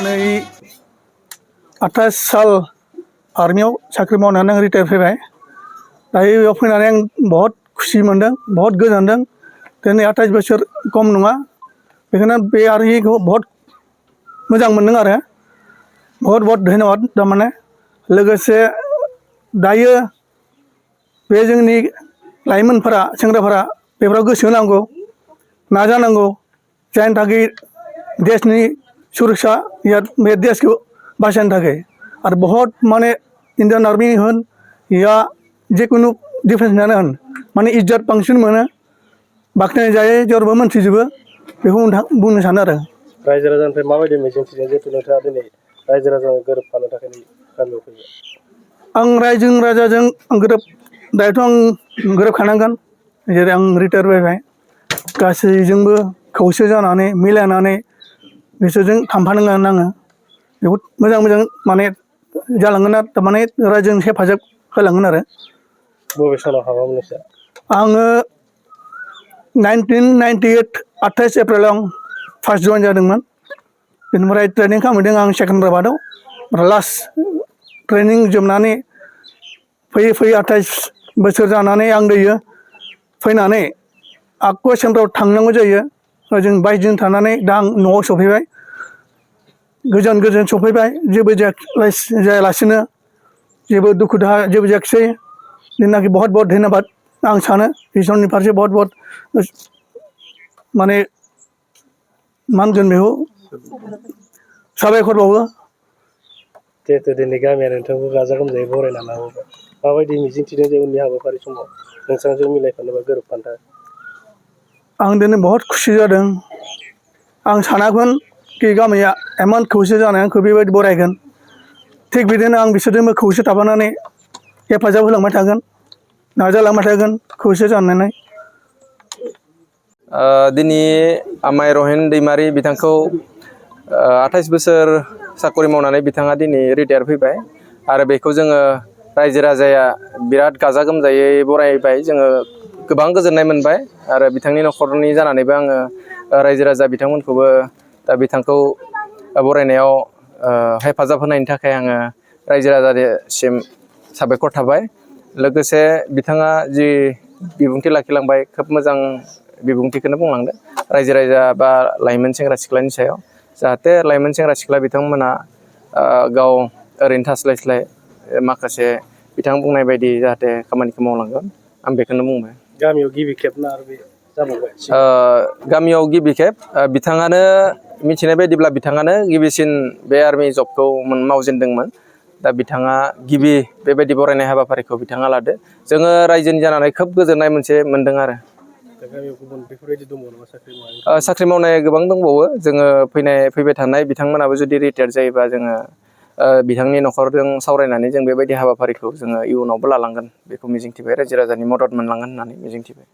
नै 28 साल आर्मियाव साख्रि मावनानै आं रिटायार फैबाय दायो बेयाव फैनानै आं बहुत खुसि मोनदों बहुत गोजोनदों दिनै 28 बोसोर खम नङा बेखायनो बे आर्मिखौ बहुत मोजां मोनदों आरो बहुत बहुत धन्यबाद थारमाने लोगोसे दायो बे जोंनि लाइमोनफोरा सेंग्राफोरा बेफोराव गोसो होनांगौ नाजानांगौ जायनि थाखाय देशनि सुरक्षा बे देशखौ बासायनो थाखाय आरो बहुत माने इन्डियान आर्मि होन या जिकुनु डिफेन्सआनो होन माने इज्जत बांसिन मोनो बाख्नाय जायो जेरावबो मोनथिजोबो बेखौ बुंनो सानो आरो रायजो राजानिफ्राय माबायदि मिजिंथिदों जिहेतु नोंथाङा दिनै रायजो राजाजों गोरोबफानो थाखाय गामियाव फैबाय आं रायजो राजाजों दायोथ' आं गोरोबखानांगोन जेरै आं रिटायार फैबाय गासैजोंबो खौसे जानानै मिलायनानै बिसोरजों थांफानांगोन आङो बहुद मोजां मोजां माने जालांगोन आरो थारमाने रायजोनि हेफाजाब होलांगोन आरो बबे सानाव हाबामोन नोंस्रा आङो 1998 28 एप्रिलाव आं फार्स्ट जइन जादोंमोन बेनिफ्राय ट्रेनिं खालामहैदों आं सेकेन्ड्राबादाव ओमफ्राय लास्ट ट्रेनिं जोबनानै फैयै फैयै 28 बोसोर जानानै आं दायो फैनानै आक्को सेन्टाराव थांनांगौ जायो जों 22 दिन थानानै दा आं न'आव सफैबाय गोजोन सफैबाय जेबो जायालासिनो जेबो दुखु दाहा जेबो जायाखिसै जेनाखि बहुत बहुत धन्यबाद आं सानो ईश्वरनि फारसे बहुत बहुत माने मा होनगोन बेखौ साबायखर बावो जिहेतु दिनै गामिया नोंथांखौ गाजा गोमजायै बरायना लाबोबाय माबायदि मिजिंथिदों जे उननि हाबाफारि समाव नोंथांजों मिलायफानो बा गोरोबफानो थाखाय आं दिनै बहुत खुसि जादों आं सानाखैमोन कि गामिया इमान खौसे जानानै आंखौ बेबायदि बरायगोन थिग बिदिनो आं बिसोरजोंबो खौसे थाफानानै हेफाजाब होलांबाय थागोन नाजालांबाय थागोन खौसे जानानै दिनै आमाय रहेन दैमारि बिथांखौ 28 बोसोर साकरि मावनानै बिथाङा दिनै रिटायार फैबाय आरो बेखौ जोङो रायजो राजाया बिराद गाजा गोमजायै बरायबाय जोङो गोबां गोजोननाय मोनबाय आरो बिथांनि न'खरनि जानानैबो आङो रायजो राजा बिथांमोनखौबो दा बिथांखौ बरायनायाव हेफाजाब होनायनि थाखाय आङो रायजो राजानिसिम साबायखर थाबाय लोगोसे बिथाङा जि बिबुंथि लाखिलांबाय खोब मोजां बिबुंथिखौनो बुंलांदों रायजो राजा बा लाइमोन सेंग्रा सिख्लानि सायाव जाहाथे लाइमोन सेंग्रा सिख्ला बिथांमोना गाव ओरैनो थास्लायस्लाय माखासे बिथां बुंनाय बायदि जाहाथे खामानिखौ मावलांगोन आं बेखौनो बुंबाय गामियाव गिबि खेब ना आरो बे जाबावबाय गामियाव गिबि खेब बिथाङानो मिथिनाय बायदिब्ला बिथाङानो गिबिसिन बे आर्मि जबखौ मावजेनदोंमोन दा बिथाङा गिबि बेबायदि बरायनाय हाबाफारिखौ बिथाङा लादो जोङो रायजोनि जानानै खोब गोजोननाय मोनदों आरो गामियाव गुबुन बेफोरबायदि दंबावो नामा साख्रि मावनाय गोबां दंबावो जोङो फैबाय थानाय बिथांमोनाबो जुदि रिटायार जायोबा जोङो बिथांनि न'खरजों सावरायनानै जों बेबायदि हाबाफारिखौ जोङो इयुनावबो लालांगोन बेखौ मिजिंथिबाय रायजो राजानि मदद मोनलांगोन होननानै मिजिंथिबाय